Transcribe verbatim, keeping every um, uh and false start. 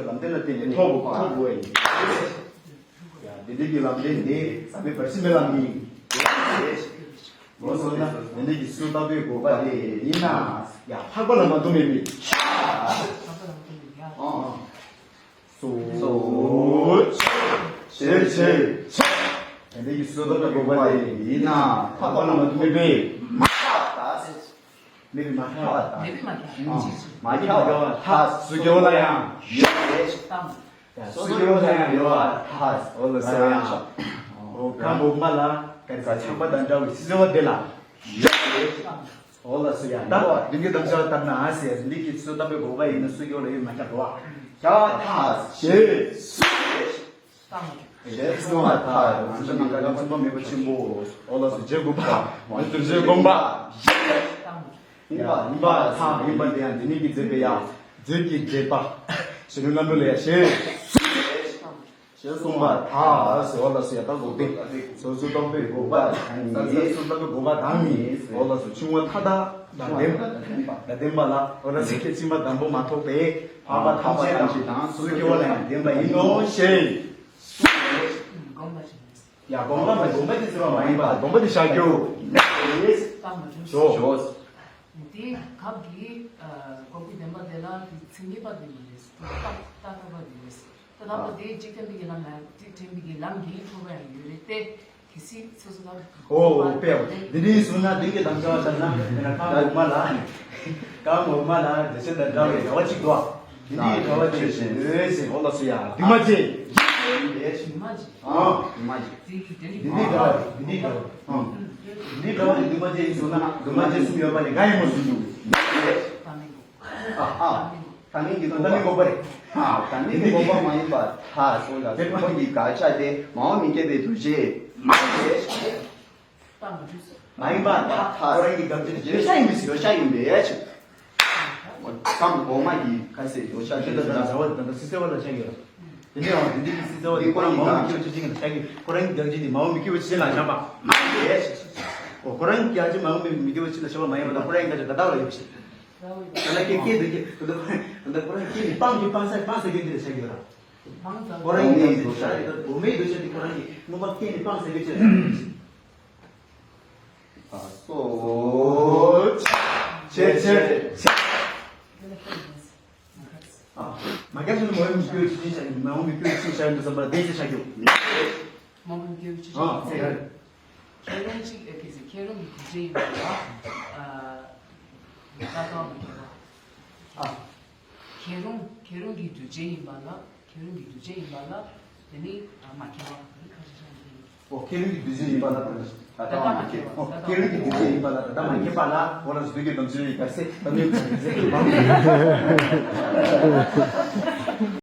ལམ་སྟོན་ལ་བརྟེན་ནས་ཐོབ་ཐོབ་དགོས་ཡིན། ཡ། དེ་འདྲའི་གི་ལམ་སྟོན་འདི་བསམ་པའི་བར་སྲིད་མའི་ལམ་ཡིན། ལོ་སོང་ན་དེ་འདྲའི་གི་སུ་ལྟ་བུའི་དགོས་པ་དེ་ཡིན་ན། ཡ། འཕགས་པ་ལ་མ་འདུ་མེད་པའི། ཨ། སོ། ཆེ་ཆེ་ཆེ། དེ་འདྲའི་གི་སུ་ལྟ་བུའི་དགོས་པ་དེ་ཡིན་ན། འཕགས་པ་ལ་མ་འདུ་མེད་པའི། མ་ཐག་མེད་པའི་མ་ཐག་མེད་པའི་མ་ཐག་མ་ཐག་ཐག་སུ་སྐྱེ་བོ་ལ་ཡང་ཡོད། ཡ། སུ་སྐྱེ་བོ་ལ་ཡང་ཡོད་པ་ཐག་འོ་ལ་སོ་ཡང་། འོ་གང་འོག་མ་ལ་ག་རེ་ཟ། ཆགས་པ་དང་འདྲ་བའི་སྲིད་རྩེ་བ་དེ་ལ་ཡོད། འོ་ལ་སོ་ཡང་ད་མདུན་གྱི་དམ་བཅའ་ལྟར་ན་ཟེར་འདི་གི་སུ་ལྟ་བུའི་དགོས་པ་ཡིན་ན་སུ་སྐྱེ་བོ་ལ་ཡོད་མ་ཁྱབ་པ། ཁྱབ་པ་ཐག་ཞེས། ཞེས་གསུངས་པ་ཐག་རང་ཅག་ནམ་མཁའ་ལ་མཚུངས་པ་མེད་པ་ཆེན་པོ། འོ་ལགས་སོ། རྗེ་དགོངས་པ། འོ་དེ་རྗེ་དགོངས་པ། ཡིན་པ་ཡིན་པ་ཐག་ཡིན་པ་དེ་ཡང་འདི་ཉིད་ཀྱི་མཛད་པའི་ཡང་མཛོད་ཀྱི་མཛད་པ། གཞོན་ནུ་རྣམ་གྲོལ་ལ་ཡང་ཞེས། ཞེས་གསུངས་པ་ཐག་ཟེར། འོ་ལགས་སོ། ཡ་ད་འགོག་པའི་སོ་སོ་སྟོང་པའི་དགོས་པ་དང་ནི། སོ་སོ་སྟོང་པའི་དགོས་པ་དང་ནི། འོ་ལགས་སོ། ཆུང་བ་མཐའ་དག་དང་ལྡན་པ་ལ། འོ་ལགས་སོ། ཁྱེད་ཕྱི་མ་དང་པོ་མ་ཐོགས་པའི་འཕགས་པ་ཐམས་ཅད་དང་སུ་སྐྱེ་བོ་ལ་ཡང་ལྡན་པ་ཡིན་ནོ་ཞེས། ཡ། དགོངས་པ་མ་དགོངས་པ་དེ་ཟེར་བ་མ་ཡིན་པ། དགོངས་པ་དེ་བཞག་རྒྱུ། ཞོག་དེ་སྐབས་ཀྱི་མགོ་བོའི་བདེན་པ་དེ་ལ་དེ་མཚན་ཉིད་པ་དེ་མ་རེད། རྟག་རྟག་པ་དེ་རེད། ད་ལྟ་བ་དེ་འཇིག་རྟེན་པའི་གི་ལམ་ལ་འཇིག་རྟེན་པའི་གི་ལམ་གྱིས་འཁྲུལ་པ་ཡང་ཡོད་རེད་དེ། གལ་སྲིད་སོ་སོ་ལ། ཨོ་ཨོ་དཔེ་འདི་འདྲའི་བཟུང་ན་འདི་གི་དམ་བཅའ་བ་ལྟར་ན་ཡང་ན་གང་འོག་མ་ལ། གང་འོག་མ་ལ་བདེ་ཆེན་དང་འདྲ་བའི་འདྲ་བ་གཅིག་ཏུ། འདི་འདྲའི་འདྲ་བ་གཅིག་བཞིན་འོད་ཟེར། འོ་ལགས་སོ། ཡ། འདུས་མ་བྱས། འདུས་མ་བྱས། ཨ། འདུས་མ་བྱས། འདི་འདྲའི་འདྲ་བ། འདི་འདྲའི་འདྲ་བ། ཨ། འདི་འདྲའི་འདྲ་བ་ནི་འདུས་མ་བྱས་ཡིན་ཟེར་ན་འདུས་མ་བྱས་གསུམ་ཡོད་པ་ནི་གང་ཡིན་མོ་ཟེར་འདུག་ཨ་ཨ། ད་ནི་འདི་ད་ནི་དགོངས་པ་རེད། ཨ། ད་ནི་འདི་དགོངས་པ་མ་ཡིན་པར་ཐལ་སོང་ལ། དེ་ཁོང་གི་དགག་བྱ་དེ་མ་འོངས་མི་སྐྱེ་བའི་འདུ་བྱེད་མ་ཡིན་པར་ཐལ། ཁོ་རང་གི་དགག་བྱ་དེ་བརྗོད་བྱ་ཡིན་མི་སྲིད། བརྗོད་བྱ་ཡིན་པས་ཆོག་ཀམ་འོག་མ་གི་ཁ་ཟེར་བརྗོད་བྱ། དེ་ལ་ད་བྱ་བ་དེ་ད་སྲིད་རྩེ་བ་ལ་ཆགས་ཡོད། དེ་ནས་ཡང་དེ་འདི་གི་སྲིད་རྩེ་བ་དེ་ཁོ་རང་མ་འོངས་མི་སྐྱེ་བ་ཆོག་ཅིག་ལ་ཆགས་ཀྱི། ཁོ་རང་གི་དགག་བྱ་དེ་མ་འོངས་མི་སྐྱེ་བ་ཆོག་ཅིག་ལ་བཞག་པ་མ་ཡིན་པས། ཨོ་ཁོ་རང་གི་དགག་བྱ་མ་འོངས་མི་སྐྱེ་བ་ཆོག་ཅིག་ལ་བཞག་པ་མ་ཡིན་པ་དང་། ཁོ་རང་གི་དགག་བྱ་ད་ལྟ་བ་ལ་ཡོད་པ་ཞིག་ད་ལྟ་སྐད་སྐད་དུ་སྐད་དུ་ད་ལྟ་ཁོ་རང་གི་སྐད་ནི་སྤང་གི་སྤང་ས་སྤང་ས་སྐད་འདི་ལ་ཆགས་ཀྱི་ཡོད་ར། ཁོ་རང་གི་དགག་བྱ་ད་ལྟ་འོག་མའི་འདུས་བྱས་དེ་ཁོ་རང་གི་མངོན་པ་སྐད་ནི་སྤང་ས་སྐད་ཆགས་ཀྱི་ཡོད་ར། ཨ་སོ། ཆེ་ཆེ་ཆེ། ཨ། མ་སྐྱར་བྱས་ན་མ་འོངས་མི་སྐྱེ་བའི་ཆོག་ཅིག་ཆགས་ཡིན། མ་འོངས་མི་སྐྱེ་བའི་ཆོག་ཅིག་ཆགས་ཡིན་དུ་བསམ་པ་དེ་ཅི་ཆགས་རྒྱུ། མ་འོངས་མི་སྐྱེ་བའི་ཆོག་ཅིག་ཨ་ཆགས་ཡིན། ཁྱེད་རང་གཅིག་ཨེ་ཁེ་ཟེར། ཁྱེད་རང་གི་འདུས་བྱས་ཡིན་པ་ལ། ཨ། ད་ལྟ་མ་ཁེ་བ། ཨ། ཁྱེད་རང་ཁྱེད་རང་གི་འདུས་བྱས་ཡིན་པ་ལ། ཁྱེད་རང་གི་འདུས་བྱས་ཡིན་པ་ལ། དེ་ནི་མ་ཁེ་བ་ཁ་ཤས་ཤིག་ཡིན། ཨོ་ཁྱེད་རང་གི་འདུས་བྱས་ཡིན་པ་ལ་ད་ལྟ་མ་ཁེ། ཨོ་ཁྱེད་རང་གི་འདུས་བྱས་ཡིན་པ་ལ་ད་ལྟ་མ་ཁེ་པ་ལ། འོ་ལགས་སོ། འདུས་ཀྱི་དམ་ཚིག་ཡིན་པ་ཟེར་ད་ནི།